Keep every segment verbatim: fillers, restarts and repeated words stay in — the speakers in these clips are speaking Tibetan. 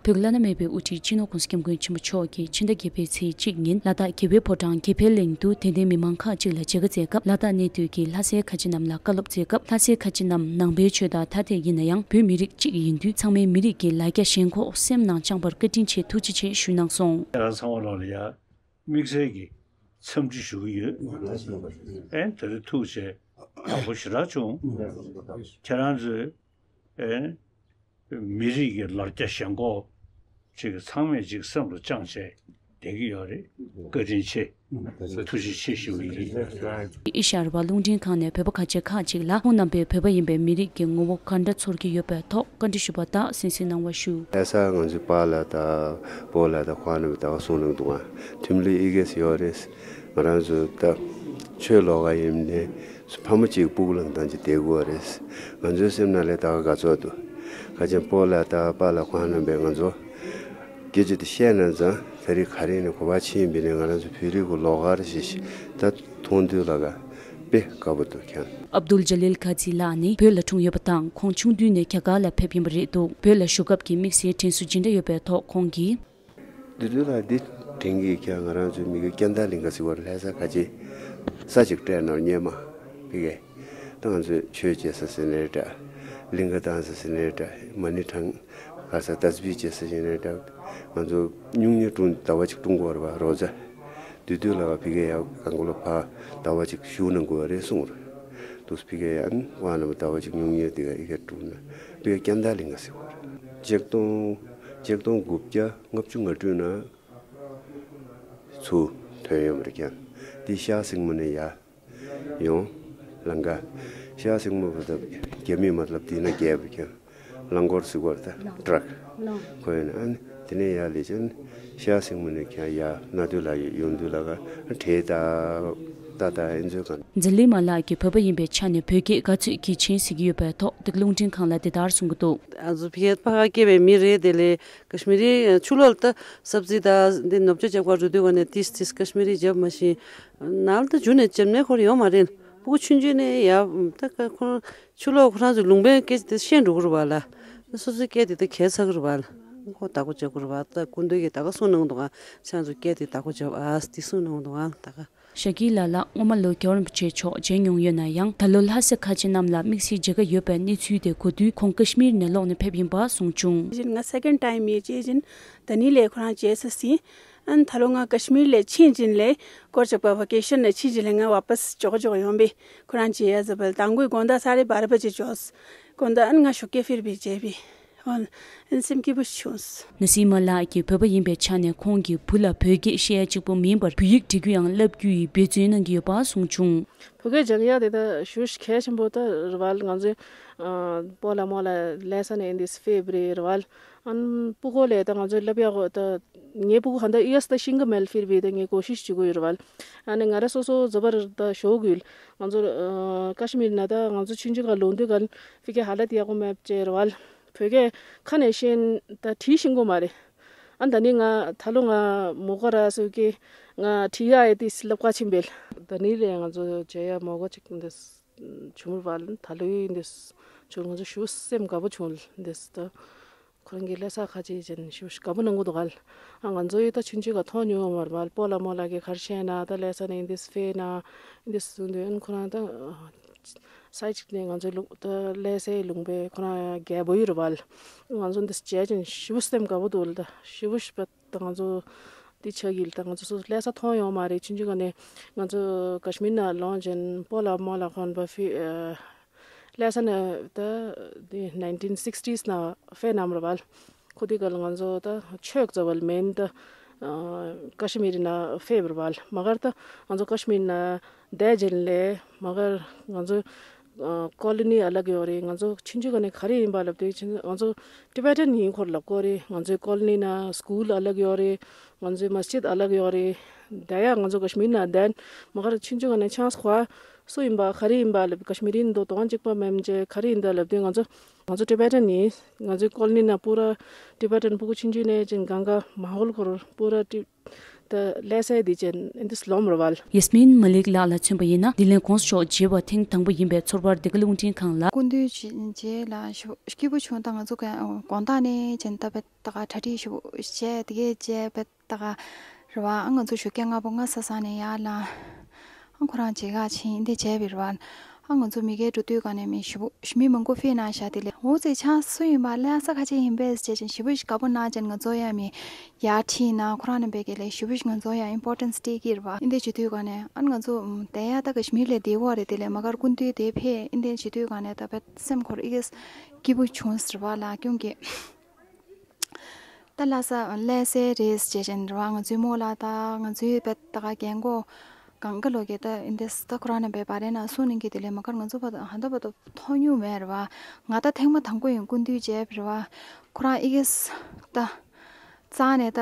བོད་ཀྱི་བླ་ན་མེད་པའི་དབུ་ཁྲིད་སྤྱི་ནོར་༧གོང་ས་༧སྐྱབས་མགོན་ཆེན་པོ་མཆོག་གིས་ཕྱི་ཟླ་བརྒྱད་པའི་ཚེས་གཅིག་ཉིན་ལ་དྭགས་གྱེ་འཕེལ་ཕོ་བྲང་གྱེ་འཕེལ་གླིང་དུ་དད་ལྡན་མི་མང་ཁག་ཅིག་ལ་མཇལ་ཁ་བསྩལ་སྐབས། ལ་དྭགས་གནས་སྡོད་ཀྱི་ལྷ་སའི་ཁ་ཆེ་རྣམས་ལ་བཀའ་སློབ་སྩལ་སྐབས། ལྷ་སའི་ཁ་ཆེ་རྣམས་ནང་པའི་ཆོས་དང་ཐ་དད་ཡིན་ན་ཡང་། བོད་མི་རིགས་གཅིག་ཡིན་དུས། ཚང་མས་མི་རིགས་ཀྱི་ལ་རྒྱ་ཞེན་ཁོག་སེམས་ནང་བཅངས་པར་བཀའ་དྲིན་ཆེ། ཐུགས་རྗེ་ཆེ་ཞུ་གནང་སོང་། ཁྱེད་རང་ཚང་མ་ལོག་ལ་ཡ། དམིགས་བསལ་གྱི་འཚམས་འདྲི་ཞུ་གི་ཡོད། ཨེ་དེ་རིང་ཐུགས་རྗེ་ཆེ། ཡག་པོ་ཞེ་དྲག་བྱུང་། ཁྱེད་རང་ཚོས་ཨེ་མི་རིགས་ཀྱི་ལ་རྒྱ་ཞེན་ཁོག་ཅིག་ཚང་མས་ཅིག་སེམས་ལ་བཅངས་བྱས་བསྡད་ཀྱི་ཡོད་རེད། བཀའ་དྲིན་ཆེ། ཐུགས་རྗེ་ཆེ་ཞུ་གི་ཡིན། ཨེ་ཤ་ཡ་རི་བ་རླུང་འཕྲིན་ཁང་ནས་བོད་པ་ཁ་ཆེ་ཁག་ཅིག་ལ་ཁོང་རྣམ་པས་བོད་པ་ཡིན་པའི་མི་རིགས་ཀྱི་ངོ་བོ་ག་འདྲ་ཚོར་གྱི་ཡོད་པའི་ཐོག་བཀའ་འདྲི་ཞུས་པ་དག་གསན་གཟིགས་གནང་བ་ཞུ། ལྷ་ས་ང་ཚོའི་པཱ་ལགས་དང་སྤོ་ལགས་དང་ཁོང་རྣམ་པས་ད་ག་གསུངས་གནང་འདུག་ཨ། ཐིམ་ལི་ཨི་གེ་སི་ཡོད་རེད། ང་རང་ཚོ་ད་ཆོས་ལོགས་ཀ་ཡིན་ནའི་ཕ་མ་གཅིག་སྤུ་གུ་ལ་འདང་གཅིག་བསྡད་དགོས་རེད། ང་ཚོའི་སེམས་ནང་ལ་ད་ག་དགའ་ཚོར་འདུག་ཁ་ཆེ་སྤོ་ལགས་དང་པཱ་ལགས་ཁོང་རྣམ་པས་ང་ཚོ་སྐད་ཆ་དེ་བཤད་ན་ཙང་ད་རེས་ག་རེ་ནས་གོ་བ་ཕྱིན་པ་ཡིན་ན། ང་རང་ཚོ་བོད་རིགས་ཀྱི་ལོགས་ཀ་རེད་ཞེས་ད་མཐོང་དུས་ལ་ག་དཔེ་དགའ་པོ་འདུག་ཁྱེད། ཨབ་དུལ་ཇ་ལིལ་ཁ་ཛི་ལགས་ནི་བོད་ལ་འཁྲུངས་ཡོད་པ་དང་། ཁོང་ཆུང་དུས་ནས་རྒྱ་གར་ལ་ཕེབས་ཡིན་པ་རེད་འདུག་བོད་ལ་བཞུགས་སྐབས་ཀྱི་དམིགས་བསལ་དྲན་གསོ་ཇི་འདྲ་ཡོད་པའི་ཐོག་ཁོང་གིས། བདུད་འདུལ་ལགས་འདི་དྲན་གྱི་ཁྱེད། ང་རང་ཚོའི་མི་གི་སྐྱ་མདའ་གླིང་ག་ཟེར་བ་ལྷ་ས་ཁ་ཆེ་ས་ཅིག་སྤྲད་ནོར་སྙེ་མ་ཕ་གི། ད་ང་ཚོས་ཆོས་བྱེད་ས་ཟེར་ནའི་འདྲ། གླིང་ག་བཏང་ས་ཟེར་ནའི་འདྲ། མ་ཎི་བགྲང་ག་ས་དཱས་བྷི་བྱེད་ས་ཟེར་ནའི་འདྲ། ང་ཚོ་སྨྱུང་གནས་སྲུང་ཟླ་བ་གཅིག་སྲུང་དགོས་རེད་པ། རོ་ཛ། བདུད་འདུལ་ལགས་ཕ་གི་ཡ་གང་གོ་ལ་ཕ་ཟླ་བ་གཅིག་བཞུགས་གནང་དགོས་རེད་གསུངས་རེད། འདུག་ཕ་གི་ཡ་ཨན་ཝང་རྣམས་ཟླ་བ་གཅིག་སྨྱུང་གནས་དེ་ག་ཨི་གེ་སྲུང་ན་ཕ་གི་སྐྱ་མདའ་གླིང་ག་ཟེར་བ་རེད། ཆིག་སྟོང་ཆིག་སྟོང་དགུ་བརྒྱ་ལྔ་བཅུ་ང་དྲུག་ན་ཚུར་ཐོན་ཡོང་བ་རེད་ཀྱང་། འདི་ཤར་སེང་མོ་ནས་ཡར་ཡོང་། ལམ་ཁ་ཤར་སེང་མོ་བ་ད་རྒྱ་མི་མ་ལབ་དེ་ན་རྒྱལ་བ་ཀྱང་། རླངས་འཁོར་ཟེར་བ་ད་ཊྲག་ཁོ་ཡོད་ན། ཨ་ནི་དེ་ནས་ཡར་ལས་ཀྱང་ཤར་སེང་མོ་ནས་ཀྱང་ཡར་ན་དུ་ལ་ཡོང་དུ་ལ་ག་བྲེལ་ད་ད་ད་ཨེ་འཛོལ་གང་། ཛ་ལི་མ་ལགས་ཀྱིས་བོད་པ་ཡིན་པའི་ཆ་ནས་བོད་སྐད་ག་ཚོད་གལ་ཆེན་གཟིགས་ཀྱི་ཡོད་པའི་ཐོག་འདི་ག་རླུང་འཕྲིན་ཁང་ལ་འདི་ལྟར་གསུངས་ཀྱི་འདུག་ཨ་ཚོ་ཕ་གིར་སྐྱེས་པའི་མི་རེད། དེ་ལས་ཀ་ཤི་མི་རི་ཆུ་ལོག་ལ་ད་སབ་ཛི་ད་འདི་ནོར་བཅོས་རྒྱབ་ཀ་རུ་དུས་ག་ནས་ཏིས་ཏིས་ཀ་ཤི་མི་རི་རྒྱབ་མ་ཤེས། ནང་ལ་ད་འཇུ་ནས་འཇབ་ནས་ཁོར་ཡོང་མ་རེད། ཕྲུ་གུ་ཆུང་ཆུང་ནས་ཡ་ད་ཁོ་ཆུ་ལོག་ཁོ་རང་ཚོའི་ལུང་པའི་སྐད་ཆ་དེ་ཤེས་འགྲོ་གི་རེད་པ་ལ། སོ་སོའི་སྐད་དེ་ད་གས་ཚ་གི་རེད་པ་ལ། ཁོ་བདག་པོ་རྒྱབ་གི་རེད་པ། ད་སྐུ་མདུན་གྱིས་ད་ག་གསུངས་གནང་འདུག་ཨ། ཁྱེད་ཚོ་སྐད་དེ་བདག་པོ་རྒྱབ་ཨ་དེ་གསུངས་གནང་འདུག་ཨ་ད་ག་ཤཱ་ཀི་ལ་ལགས་སྔོན་མ་ལོ་རྒྱལ་བ་རིན་པོ་ཆེ་མཆོག་མཇལ་མྱོང་ཡོད་ན་ཡང་། ད་ལོ་ལྷ་ས་ཁ་ཆེ་རྣམས་ལ་དམིགས་བསལ་མཇལ་ཁ་ཡོད་པའི་གནས་ཚུལ་དེ་གོ་དུས། ཁོང་ཀ་ཤི་མིར་ནས་ལོག་ནས་ཕེབས་ཡིན་པ་གསུངས་བྱུང་། ཅིན་ང་སེ་ཀེན་ཌི་ཊའིམ་ཡིན། ཅེས་ཅིན་ད་ནི་ལས་ཁོ་རང་མཇལ་ས་ཟིན། ཨན་ད་ལོ་ང་ཀ་ཤི་མིར་ལས་ཕྱིན་ཅིན་ལས་སྐོར་ཅིག་པ་ཝ་ཀེ་ཤན་ནས་ཕྱིན་ཅིན་ལས་ང་ཝ་པས་འཇོག་འཇོག་ཡོང་པས། ཁོ་རང་མཇལ་ཡ་ཟེར་བ་ལ་དང་པོའི་དགོང་དག་ས་རེ་བར་པ་ཅིག་འཇོག་དགོང་དག་ཨན་ང་ཞོགས་ཀས་ཕེར་བའི་མཇལ་བས། ཨོ། ཨན་སེམས་སྐྱིད་པོ་བྱུང་། ན་སི་མ་ལགས་ཀྱིས་བོད་པ་ཡིན་པའི་ཆ་ནས་ཁོང་གི་བུ་ལ་བོད་སྐད་བཤད་ཡ་གཅིག་པུ་མིན་པར་བོད་ཡིག་འབྲི་རྒྱུ་ཡང་བསླབ་རྒྱུ་ཡི་འབད་བརྩོན་གནང་གི་ཡོད་པ་གསུངས་བྱུང་། བོད་སྐད་སྦྱང་ཡ་དེ་ད་ཞེ་པོ་གལ་ཆེན་པོ་ད་རེད་པ་ལ། ང་ཚོའི་ཨ་སྤོ་ལགས་རྨོ་ལགས་ལྷ་ས་ནས་འདི་ཕེབས་རེད་རེད་པ་ལ། ཨན་ཕྲུ་གུ་ལ་ད་ང་ཚོའི་བསླབ་ཡ་གོ་ད་ངའི་ཕྲུ་གུ་ཧ་ད་ཨི་ཨེས་ད་ཤེས་ཀྱི་མེད་ལ། ཕེབས་པས་ད་ངས་ཀོ་ཤིཤ་བྱེད་ཀྱི་ཡོད་རེད་པ་ལ། ཨ་ནི་ང་རང་སོ་སོ་རྫོང་པར་ད་ཞོགས་ཀྱི་ཡོད། ང་ཚོ་ཨ་ཀ་ཤི་མིར་ན་ད་ང་ཚོ་ཆུང་ཆུང་ག་ལོག་དུས་ག་ལ་ཕ་གི་ཧ་ལས་ཡག་པོ་མེད་ཅེས་རེད་པ་ལ། བོད་སྐད་ཁ་ནས་ཤེས་ད་བྲིས་ཤེས་ཀྱི་མ་རེད། ཨ་ད་ནི་ང་ད་ལོ་ང་མོ་ག་ར་སོ་ཀེ་ང་བྲིས་ཡ་ཨེ་ཏིས་ལབ་ཀ་ཕྱིན་པས། ད་ནི་ལས་ང་ཚོ་མཇལ་ཡ་མོ་ག་ཅིག་འདི་བྱུང་བ་ལ། ད་ལོའི་འདི་བྱུང་ང་ཚོ་ཞེ་པོ་སེམས་དགའ་པོ་བྱུང་ལ། འདི་ད་ཁོ་རང་གི་ལྷ་ས་ཁ་ཆེ་ཅན་ཞེ་པོ་དགའ་པོ་གནང་གི་འདུག་ག་ལ། ཨ་ང་ཚོ་ཡི་ད་ཆུང་ཆུང་ག་མཐོང་མྱོང་མ་རེད་པ་ལ། སྤོ་ལགས་རྨོ་ལགས་ཀྱིས་ག་རེ་བཤད་ན་ད་ལྷ་ས་ནས་འདི་ཕེབས་ན་འདི་གསུངས་དུས། ཨ་ཁོ་རང་ད་ས་གཅིག་ནས་ང་ཚོའི་ལུང་ད་ལྷ་སའི་ལུང་པའི་ཁོ་རང་རྒྱལ་པོ་ཡོད་རེད་པ་ལ། ང་ཚོ་འདི་མཇལ་ཅིང་ཞེ་པོ་སེམས་དགའ་པོ་འདུག་ལ། ད་ཞེ་པོ་ཞེ་པོ་ད་ང་ཚོ་འདི་ཆགས་ཀྱི་ལ། ད་ང་ཚོ་སོ་སོ་ལྷ་ས་མཐོང་ཡོང་མ་རེད། ཆུང་ཆུང་ག་ནས་ང་ཚོ་ཀ་ཤི་མིར་ནང་ལོག་ཅིང་སྤོ་ལགས་རྨོ་ལགས་ཁོང་པ་ཕི་ཨ་ལྷ་ས་ནས་ད་འདི་ནའིན་ཊིན་སིག་ཊི་ནང་ཕེབས་གནང་རེད་པ་ལ། ཁོ་དེ་ག་ལ་ང་ཚོ་ད་ཆོས་རྩ་བ་ལ་མེད་ད་ཨ་ཀ་ཤི་མིར་ནང་ཕེབས་རེད་པ་ལ། མ་གར་ད་ང་ཚོ་ཀ་ཤི་མིར་ནང་བསྡད་རྗེས་ལས་མ་གར་ང་ཚོ་ཨ་ཀོ་ལོ་ནི་ཨ་ལག་ཡོད་རེད། ང་ཚོ་ཆུང་ཆུང་ག་ནས་ག་རེ་ཡིན་པ་ལབ་དུས་ང་ཚོ་ཊི་བེ་ཊན་ཡིན་ཁོ་ལབ་ཀྱི་ཡོད་རེད། ང་ཚོའི་ཀོ་ལོ་ནི་ནང་སི་ཀུལ་ཨ་ལག་ཡོད་རེད། ང་ཚོའི་མ་སི་ཇིད་ཨ་ལག་ཡོད་རེད། བསྡད་ཡ་ང་ཚོ་ཀ་ཤི་མིར་ནང་བསྡད་མ་གར་ཆུང་ཆུང་ག་ནས་ཆང་ས་ཁོ་ སུ་ཡིན་པ་ག་རེ་ཡིན་པ་ལབ་ཀ་ཤི་མི་རི་ཡིན་འདུག་དོང་གཅིག་པ་མེམ་ཅེ་ག་རེ་ཡིན་ད་ལབ་དུས་ང་ཚོ་ང་ཚོ་ཊི་བེ་ཊན་ཡིན། ང་ཚོའི་ཀོ་ལི་ནི་ན་པུ་ར་ཊི་བེ་ཊན་ཕྲུ་གུ་ཆུང་ཆུང་ནས་ཅིན་གང་ག་མ་ཧོལ་ཁོར་པུ་ར་ཊི་ད་ལས་སའི་དེ་ཅན་ཨིན་དིས་ལོམ་ར་ཝལ། ཡེ་སྨིན་མ་ལིག་ལགས་ལ་མཚོན་པ་ཡིན་ན། འདི་ལན་གོང་ས་མཆོག་མཇལ་བ་ཐེངས་དང་པོ་ཡིན་པའི་ཚོར་བར་འདི་ག་རླུང་འཕྲིན་ཁང་ལ། སྐུ་མདུན་རྗེས་ལ་ཞུ་སྐྱིད་པོ་བྱུང་། ད་ང་ཚོ་དགོང་དག་ནས་ཅན་ད་བེད་ད་ག་གྲ་སྒྲིག་ཞུ་བྱས་དེ་གས་བྱས་བེད། ད་ག་རེད་བ། ཨ་ང་ཚོ་ཞོགས་ཀས་སྔ་པོ་སྔ་ས་ས་ནས་ཡར་ལངས། ཨ་ཁོ་རང་མཇལ་ཁ་ཕྱིན་འདི་བྱས་པའི་རེད་བ། ཨ་ང་ཚོ་མི་སྒེར་འགྲོ་དུས་ག་ནས་མི་ཞི་བོ་མི་མང་པོ་ཕེབས་གནང་བཞག་དེ་ལས་འོ་ཙེ་ཆང་སུ་ཡིན་པ་ལྷ་ས་ཁ་ཆེ་ཡིན་པས་ཟེར་བྱས་ཞི་བོ་ཞིག་དགའ་པོ་གནང་ཅན་ང་ཚོ་ཡང་མི་ཡར་ཁྲིད་ན་ཁོ་རང་ནས་བས་ཀྱི་ལས་ཞི་བོ་ཞིག་ང་ཚོ་ཡང་ཨིམ་པོར་ཊན་སི་སྤྲད་ཀྱི་རེད་བ། འདི་བྱེད་དུས་ག་ནས་ཨ་ང་ཚོ་དེ་ཡ་ད་ག་ཤི་མི་ལས་བདེ་བོ་རེད། དེ་ལས་མ་གར་སྐུ་མདུན་དེ་ཕེབས་འདི་བྱེད་དུས་ག་ནས་ད་བས་སེམས་ཁོར་ཨི་གེས་སྐྱིད་པོ་བྱུང་ཟེར་བ་ལ་སྐྱོང་གི་ད་ལྷ་ས་ལྷ་སའི་རེས་བྱེད་བཞིན་རེད་བ། ང་ཚོའི་མོ་ལ་ད་ང་ཚོའི་བེད་ད་ག་རྒན་གོག་གང་ག་ལོ་གེ་ད་ཨིན་དེ་ད་ཁོ་རང་ནས་བེད་པ་རེ་ན་སུ་ནིང་གི་དེ་ལས་མ་ཁར་ང་ཚོ་བ་ཧ་ད་བ་ད་མཐོང་མྱོང་མེད་རེད་བ། ང་ད་ཐེངས་མ་དང་པོ་ཡིན་སྐུ་མདུན་བྱས་རེད་བ། ཁོ་རང་ཨི་གེས་ད་རྩ་ནས་ད་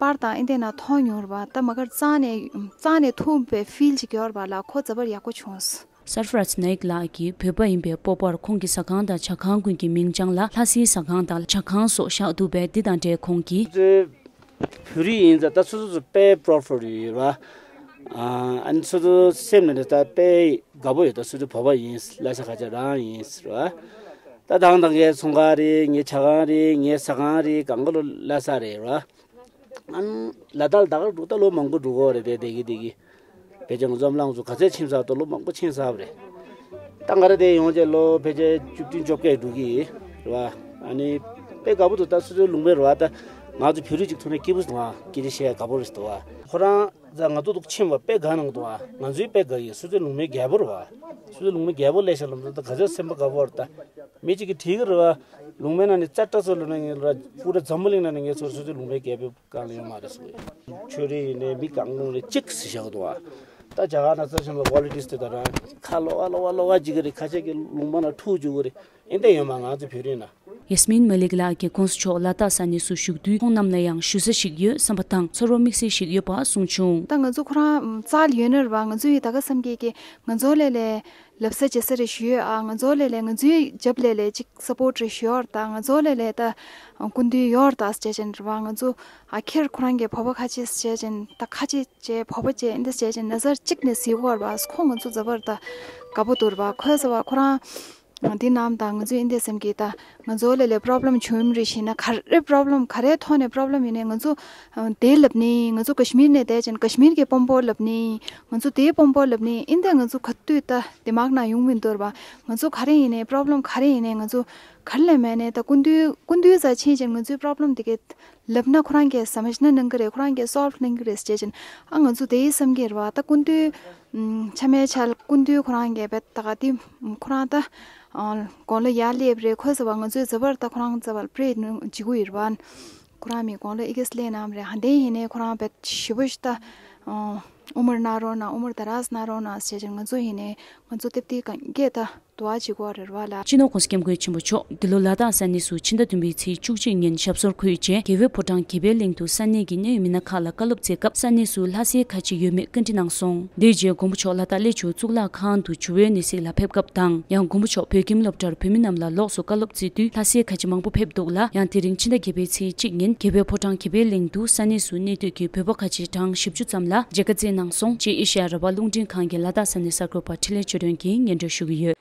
པར་དང་ཨིན་དེ་ན་མཐོང་མྱོང་རེད་བ། ད་མ་ཁར་རྩ་ནས་རྩ་ནས་ཐུག་པའི་ཕིལ་ཅིག་ཡོད་རེད་བ་ལ་ཁོ་ཛ་བར་ཡག་པོ་བྱུང་། སར་ཕ་རཱས་ནའིག་ལགས་ཀྱིས་བོད་པ་ཡིན་པའི་སྤོབས་པར་ཁོང་གི་ཟ་ཁང་དང་ཇ་ཁང་ཀུན་གྱི་མིང་བྱང་ལ་ལྷ་སའི་ཟ་ཁང་དང་ཇ་ཁང་སོགས་བཞག་འདུག་པས། འདི་དང་འབྲེལ་ཁོང་གིས། བོད་རིགས་ཡིན་ཙང་ད་སོ་སོ་སོ་དཔེ་པོ་རོ་ཕའིལ་ཡོད་ར། ཨ་ནི་སོ་སོ་སེམས་ནས་ད་དཔེ་དགའ་པོ་ཡོད། ད་སོ་སོ་བོད་པ་ཡིན། ལྷ་ས་ཁ་ཆེ་རང་ཡིན་ར། ད་དང་དང་ངའི་ཚོང་ཁང་རེད། ངའི་ཇ་ཁང་རེད། ངའི་ཟ་ཁང་རེད། གང་ག་ལོ་ལྷ་ས་རེད་ར། ཨ་ནི་ལ་དྭགས་ལ་ད་ག་འགྲོ་ད་ལོ་མང་པོ་འགྲོ་གི་རེད། དེ་དེ་གི་དེ་གི་ཕལ་ཆེར་ང་ཚོ་འཛམ་གླིང་ཚོ་ག་ཚད་ཕྱིན་ཚར་ད་ལོ་མང་པོ་ཕྱིན་ཚར་བ་རེད། ད་ང་ར་དེ་ཡོང་རྗེས་ལོ་ཕལ་ཆེར་བཅུ་བདུན་བཅོ་བརྒྱད་འགྲོ་གི་རེད་བ། ཨ་ནི་དཔེ་དགའ་པོ་འདུག་ད་སོ་སོའི་ལུང་པའི་རེད་བ། ད་ང་ཚོ་བོད་རིགས་ཅིག་ཐུག་ན་སྐྱིད་པོ་འདུག་ཨ་སྐད་ཆ་བཤད་དགའ་པོ་རེད་འདུག་བ། ཁོ་རང་ད་ང་ཚོ་འདུག་ཕྱིན་བ་དཔེ་དགའ་གནང་འདུག་ཨ། ང་ཚོའི་དཔེ་དགའ་ཡི། སོ་སོའི་ལུང་པའི་རྒྱལ་པོ་རེད་བ། སོ་སོའི་ལུང་པའི་རྒྱལ་པོ་སླེབས་ཤག་ལབ་འདུག་ད་ག་ཚོད་སེམས་པ་དགའ་པོ་རེད་ད། མི་གཅིག་གིས་དྲིས་ཀྱི་རེད་བ། ལུང་པའི་ནང་ནས་ཙ་ཏྲ་ཚོ་ལབ་ན་ངས་ལབ་ར། པུ་ར་འཛམ་བུ་གླིང་ནང་ནས་ངས་ཚོར་སོ་སོའི་ལུང་པའི་རྒྱལ་པོའི་སྒང་ལ་ཡོད་མ་རེད་ཟེར་གི། ཆོས་རིག་ཡིན་ནའི་མི་གང་རུང་རེད་གཅིག་ཟེར་བཞག་གི་འདུག་བ། ད་རྒྱ་གར་ནང་ཚོ་བཞིན་ལ་ཀོ་ལི་ཊིས་དེ་དང་རང་ཁ་ལོ་བ་ལོ་བ་ལོ་བ་ཅིག་གི་རེད། ཁ་ཤས་ཀྱི་ལུང་པ་ནང་འཁྲུག་བཅུག་གི་རེད། ཨེ་འདྲ་ཡོད་མ། ང་ཚོ་བོད་རིགས་ནང་། ཡེ་སྨིན་མ་ལིག་ལགས་ཀྱིས་གོང་ས་མཆོག་ལ་དྭགས་ས་གནས་སུ་བཞུགས་དུས་ཁོང་རྣམས་ལ་ཡང་ཞུ་ས་ཞིག་ཡོད་བསམ་པ་དང་ཚོར་བ་དམིགས་བསལ་ཞིག་ཡོད་པ་གསུངས་བྱུང་། ད་ང་ཚོ་ཁོ་རང་རྩ་ལ་ཡོད་ན་རེད་བ། ང་ཚོ་ཡི་ད་ག་བསམ་གྱི་གི་ང་ཚོ་ལས་ལས་ལབ་ས་བྱེད་ས་རེ་ཞུ་ཡོད་ཨ། ང་ཚོ་ལས་ལས་ང་ཚོའི་རྒྱབ་ལས་ལས་ཅིག་སཔོར་ཊི་རེ་ཞུ་ཡོད་རེད། ད་ང་ཚོ་ལས་ལས་ད་སྐུ་མདུན་ཡོད་རེད་ད་ཟེར་བྱས་ཅན་རེད་བ། ང་ཚོ་ཨ་ཁྱེར་ཁོ་རང་གི་བོད་པ་ཁ་ཆེ་ཟེར་བྱས་ཅན་ད་ཁ་ཆེ་བྱས་བོད་པ་བྱས་འདི་ཟེར་བྱས་ཅན་ན་ཟར་གཅིག་ནས་གཟིགས་ཡོད་རེད་བ། ཁོ་ང་ཚོ་ཛ་བར་ད་དགའ་པོ་འདུག་རེད་བ། ཁོས་ཟེར་བ་ཁོ་རང་འདི་ནམ་ད་ང་ཚོའི་འདི་སེམས་ཀྱི་ད་ང་ཚོ་ལས་ལས་པོ་རོབ་ལེམ་བྱུང་ཡིན་རེ་ཞིག་ན་ག་རེ་པོ་རོབ་ལེམ་ག་རེ་ཐོག་ནས་པོ་རོབ་ལེམ་ཡིན་ནའི་ང་ཚོ་དེ་ལབ་ནི། ང་ཚོ་ཀ་ཤི་མིར་ནས་བསྡད་ཅན་ཀ་ཤི་མིར་གྱི་དཔོན་པོ་ལབ་ནི། ང་ཚོ་དེའི་དཔོན་པོ་ལབ་ནི། ཨིན་དེ་ང་ཚོ་ག་དུས་ད་དེ་མག་ན་ཡོང་མི་འདོར་བ། ང་ཚོ་ག་རེ་ཡིན་ནའི་པོ་རོབ་ལེམ་ག་རེ་ཡིན་ནའི་ང་ཚོ་ག་རེ་ལས་མེད་ནའི་ད་སྐུ་མདུན་སྐུ་མདུན་ས་ཕྱིན་ཅན་ང་ཚོའི་པོ་རོབ་ལེམ་དེ་གས་ལབ་ན་ཁོ་རང་གིས་ས་མ་ཤི་ན་གནང་གི་རེད། ཁོ་རང་གིས་སོལ་བྷ་གནང་གི་རེད་ཟེར་བྱས་ཅན་ཨ་ང་ཚོ་དེའི་བསམ་གྱི་རེད་བ། ད་སྐུ་མདུན་ཆ་མེད་ཆ་ལ་སྐུ་མདུན་ཁོ་རང་གིས་བེད་ད་ག་དེ་ཁོ་རང་ད་དགུང་ལོ་ཡར་སླེབས་རེད། ཁོས་ཟེར་བ་ང་ཚོའི་ཛ་བར་ད་ཁོ་རང་ཛ་བར་པྲེ་ནུ་ཇི་གུ་ཡིར་བ། ཁོ་རང་མི་དགུང་ལོ་ཨི་གེས་སླེབས་ནམ་རེད། ཧ་འདེན་ཡིན་ནའི་ཁོ་རང་བེད་ཞི་བོ་ཞི་ད་ཨུ་མར་ན་རོ་ན་ཨུ་མར་ད་རས་ན་རོ་ན་ཟེར་བྱས་ཅན་ང་ཚོ་ཡིན་ནའི་ང་ཚོ་ཏེབ་ཏི་གང་གས་ད། དུ་བ་གཅིག་གོ་རེ་ར་བ་ལ། སྤྱི་ནོར་༸གོང་ས་༸སྐྱབས་མགོན་ཆེན་པོ་མཆོག་འདི་ལོ་ལ་དྭགས་ས་གནས་སུ་ཕྱི་ཟླ་བདུན་པའི་ཚེས་བཅུ་གཅིག་ཉིན་ཞབས་སོར་འཁོད་རྗེས། རྒྱལ་བའི་ཕོ་བྲང་དགེ་འཕེལ་གླིང་དུ་ས་གནས་ཀྱི་གནད་ཡོད་མི་སྣ་ཁག་ལ་བཀའ་སློབ་སྩལ་སྐབས། ས་གནས་སུ་ལྷ་སའི་ཁ་ཆེ་ཡོད་མེད་བཀའ་འདྲི་གནང་སོང་། དེའི་རྗེས་མགོན་པོ་མཆོག་ལ་དྭགས་གླེ་ཆུ་གཙུག་ལག་ཁང་དུ་ཇོ་བོའི་གནས་གཟིགས་ལ་ཕེབས་སྐབས་དང་། ཡང་མགོན་པོ་མཆོག་བོད་ཁྱིམ་སློབ་གྲྭར་བོད་མི་རྣམས་ལ་ལོགས་སུ་བཀའ་སློབ་སྩལ་དུས། ལྷ་སའི་ཁ་ཆེ་མང་པོ་ཕེབས་འདུག་ལ། ཡང་དེ་རིང་ཕྱི་ཟླ་བརྒྱད་པའི་ཚེས་གཅིག་ཉིན་རྒྱལ་བའི་ཕོ་བྲང་དགེ་འཕེལ་གླིང་དུ་ས་གནས་སུ་གནས་སྡོད་ཀྱི་བོད་པ་ཁ་ཆེ་གྲངས་བཞི་བཅུ་ཙམ་ལ་མཇལ་ཁ་སྩལ་གནང་སོང་ཅེས་ཨེ་ཤེ་ཡ་རང་དབང་རླུང་འཕྲིན་ཁང་གི་ལ་དྭགས་ས་གནས་གསར་འགོད་པ་འཕྲིན་ལས་ཆོས་སྒྲོན་གྱིས་སྙན་སྒྲོན་ཞུ་གི་ཡོད།